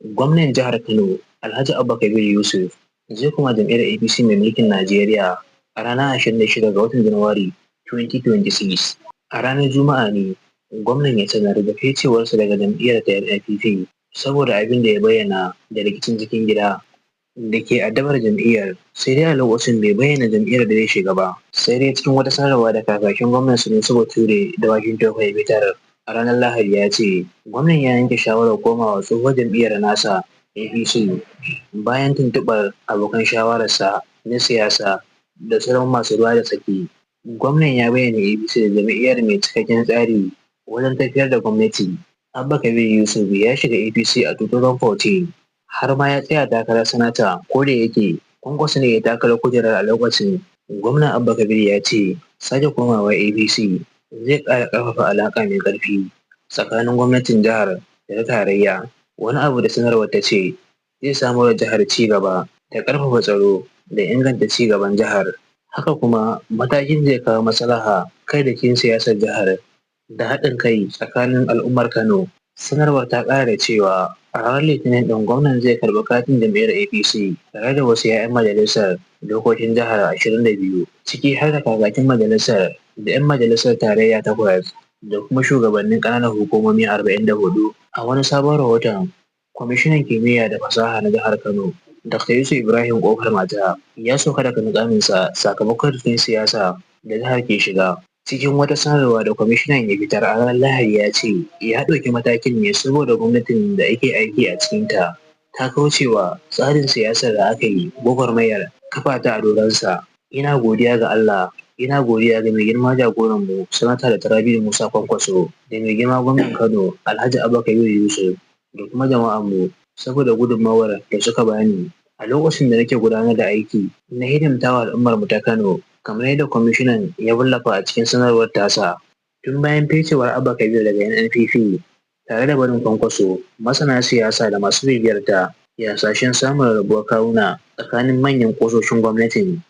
Gwamnan jihar Kano, Alhaji Abba Kabir Yusuf, zai koma jam'iyyar APC mai mulkin Najeriya a ranar 26 ga watan Janairu 2026. A ranar Juma'a ne gwamnan ya sanar da ficewarsa daga jam'iyyar ta NNPP saboda abin da ya bayyana da rikicin cikin gida da ke addabar jam'iyyar, sai dai a lokacin bai bayyana jam'iyyar da zai shiga ba. Sai dai cikin wata sanarwa da kakakin gwamnan Sanusi Bature Dawakin Tofa ya fitar a ranar Lahadi, ya ce gwamnan ya yanke shawarar komawa tsohuwar jam'iyyar nasa APC bayan tuntuɓar abokan shawararsa na siyasa da sauran masu ruwa da tsaki. Gwamnan ya bayyana APC da jam'iyyar mai cikakken tsari wajen tafiyar da gwamnati. Abba Kabir Yusuf ya shiga APC a 2014, har ma ya tsaya takarar sanata, ko da yake Kwankwaso ne ya takarar kujerar a lokacin. Gwamna Abba Kabir ya ce sake komawa APC zai ƙara ƙarfafa alaƙa mai ƙarfi tsakanin gwamnatin jihar da ta tarayya, wani abu da sanarwar ta ce zai samar wa jihar ci gaba da ƙarfafa tsaro da inganta ci gaban jihar. Haka kuma matakin zai kawo maslaha kan rikicin siyasar jihar da haɗin kai tsakanin al'ummar Kano. Sanarwar ta ƙara da cewa a ranar Litinin ɗin gwamnan zai karɓi katin jam'iyyar APC tare da wasu 'ya'yan majalisar dokokin jihar 22, ciki har da kakakin majalisar da 'yan majalisar tarayya takwas da kuma shugabannin ƙananan hukumomi 44. A wani sabon rahoton, kwamishinan kimiyya da fasaha na jihar Kano, Dr. Yusuf Ibrahim Kofar Mata, ya sauka daga mukaminsa sakamakon rikicin siyasa da jihar ke shiga. Cikin wata sanarwa da kwamishinan ya fitar a ranar Lahadi, ya ce ya ɗauki matakin ne saboda gwamnatin da ake aiki a cikinta ta kaucewa tsarin siyasar da aka yi gwagwarmayar kafa ta a doronsa. Ina godiya ga Allah, ina godiya ga mai girma jagoranmu, Sanata Dr. Rabi'u Musa Kwankwaso, da mai girma gwamnan Kano, Alhaji Abba Kabir Yusuf, da kuma jama'armu saboda gudunmawar da suka bani a lokacin da nake gudanar da aiki na hidimtawa al'ummarmu ta Kano, kamar yadda kwamishinan ya wallafa a cikin sanarwar tasa. Tun bayan ficewar Abba Kabir daga NNPP tare da barin Kwankwaso, masana siyasa da masu bibiyar ta ke hasashen samun rarrabuwar kawuna tsakanin manyan ƙusoshin gwamnatin.